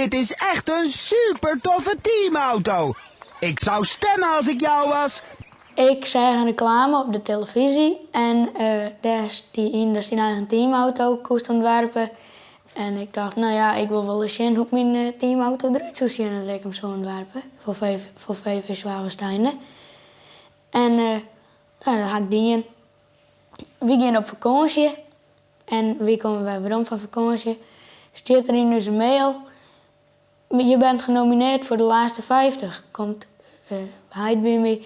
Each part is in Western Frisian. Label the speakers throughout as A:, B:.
A: Dit is echt in super toffe teamauto. Ik zou stemmen als ik jou was.
B: Ik seach in reklame op de telefyzje en dêr stie yn datst dyn eigen teamauto koest ûntwerpe. En ik tocht, no ja, ik wol wolris sjen hoe't myn teamauto derút soe sjen as ik him soe ûntwerpe foar VV Zwavelsteinde. En no, dat ha ik dien. Wy gean op fakânsje en wy komme wer werom fan fakânsje. Stiet der yn ús mail, Je bent genomineerd voor de laatste 50. Komt heit by my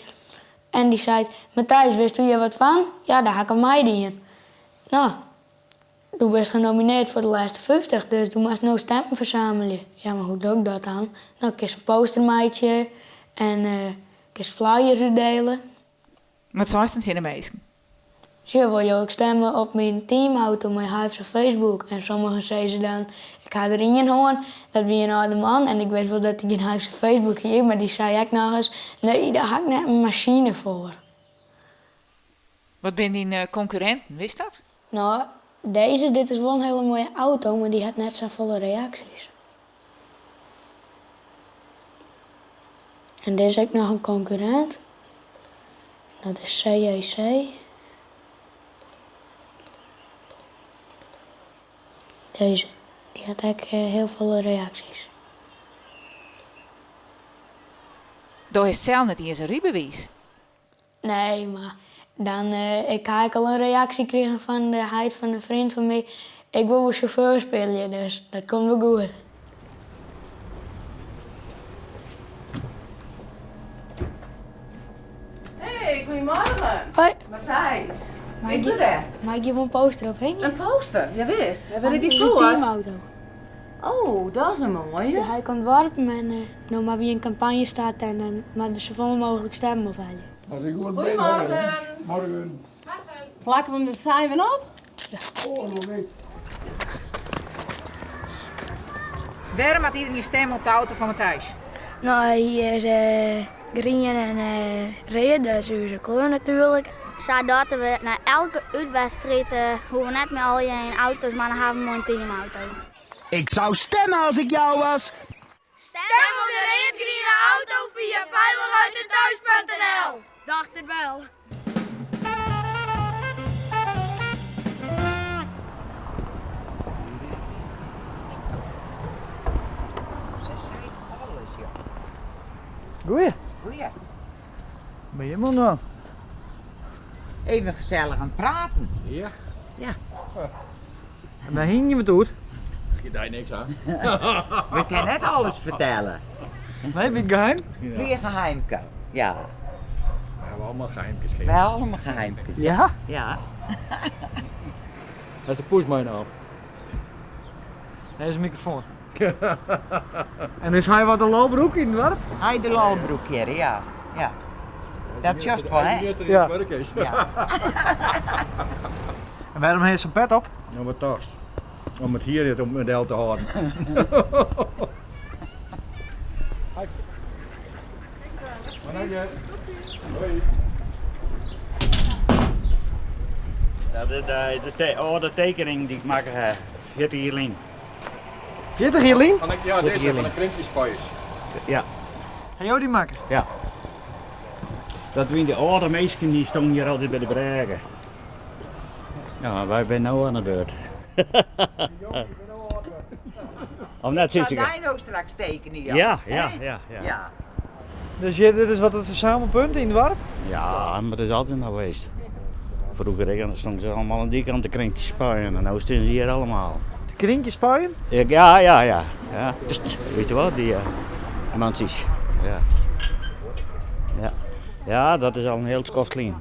B: en dy seit, Matthijs, witsto hjir wat fan? Ja, dêr ha ik oan meidien. No, do bist genomineerd voor de laatste 50, dus do moatst no stimmen fersamelje. Ja, mar hoe doch ik dat dan? No, kinst in poster meitsje en kinst flyers útdiele.
C: Wat seist dan tsjin de minsken?
B: Sjoch, wolle jo ek stemme op myn teamauto mei Hyves op Facebook? En sommigen sizze dan, ik ha der ien hân, dat wie in âlde man en ik wit wol dat hy gjin Hyves op Facebook hie, mar dy sei ek nochris, nee, dêr ha ik net in masine foar.
C: Wat binne dyn konkurrinten, witst dat?
B: No, dizze, dit is wol in hiele moaie auto, mar dy hat net safolle reaksjes. En dit is ek noch in konkurrint. Dat is CJC. Dizze, dy hat ek hiel folle reaksjes.
C: Do hast sels net iens in rydbewiis.
B: Nee, mar dan, ik ha ek al in reaksje krigen fan de heit fan in freon fan my, ik wol wol sjauffeur spylje, dus dat komt wol goed.
D: Hey, goeiemorgen.
B: Hoi.
D: Matthijs. Bist do dêr?
B: Mei ik hjir wol in poster op hingje?
D: In poster? Jawis. Wêr is dy
B: Fan
D: foar?
B: de teamauto.
D: Oh, dat is in moaie.
B: Dy ha ik ûntworpen en no moatte wy in kampanje starte en dan moatte we safolle mooglik stimmen ophelje.
D: Goeiemorgen.
E: Morgen.
D: Plakke we him der sa even op?
E: Oh, nog niet.
C: Wêrom moat iedereen stimme op de auto fan Matthijs?
B: No, hy is grien en read, dat is ús kleur natuerlik.
F: Sadat we nei elke útwedstriid hoege we net mei allegear yn auto's, mar dan hawwe we moai in teamauto.
A: Ik zou stemmen als ik jou was.
F: Stem op de read-griene auto fia veilichuitenthuis.nl.
B: Dacht it wel.
G: Se seit alles, joh.
H: Goeie.
G: Goeie.
H: Ben je man dan?
G: Even gesellich oan it praten.
E: Ja.
G: Ja.
H: En wêr hingje we it oer?
E: Giet dy niks oan.
G: We kinne net alles fertelle.
H: Nee, wie it geheim?
G: Wie geheimke, ja.
E: We hawwe allemaal geheimkes.
G: We hawwe allemaal geheimkes.
H: Ja?
G: Ja.
E: Dat is de poes meinaam.
H: Dêr is de mikrofoan. En is hy wat de lolbroek yn it doarp?
G: Hy de lolbroek hjir, ja. Ja. Dat sjochst wol, hè?
H: Ja.
G: Ja.
H: En wêrom ha je sa'n pet op?
E: No, wat tochtst? Om it hier op it model te hâlden.
I: Dat is de âlde tekening dy't ik makke ha, 40 jier lyn.
H: 40 jier lyn?
E: Ja, dizze fan de krinkjespuiers.
I: Ja.
H: Ha jo dy makke?
I: Ja. Dat wiene de âlde minsken dy stonden hjir altyd by de brêge. Ja, wy binne no oan de beurt. Of net,
G: Sal
I: Sietske?
G: dy no straks tekenje, Jan?
I: Ja, ja, ja, ja.
G: Ja.
H: Dus hjir, dit is wat it fersamelpunt yn it doarp?
I: Ja, mar dat is altyd noch west. Froeger ek, dan stonden se allemaal oan dy kant de krinkjes spuien en no stean se hjir allemaal.
H: De krinkjes spuien?
I: Ja, ja, ja. ja. Pst, weet je wat, die mantsjes. Ja. Ja. Ja, dat is al in hiel skoft lyn.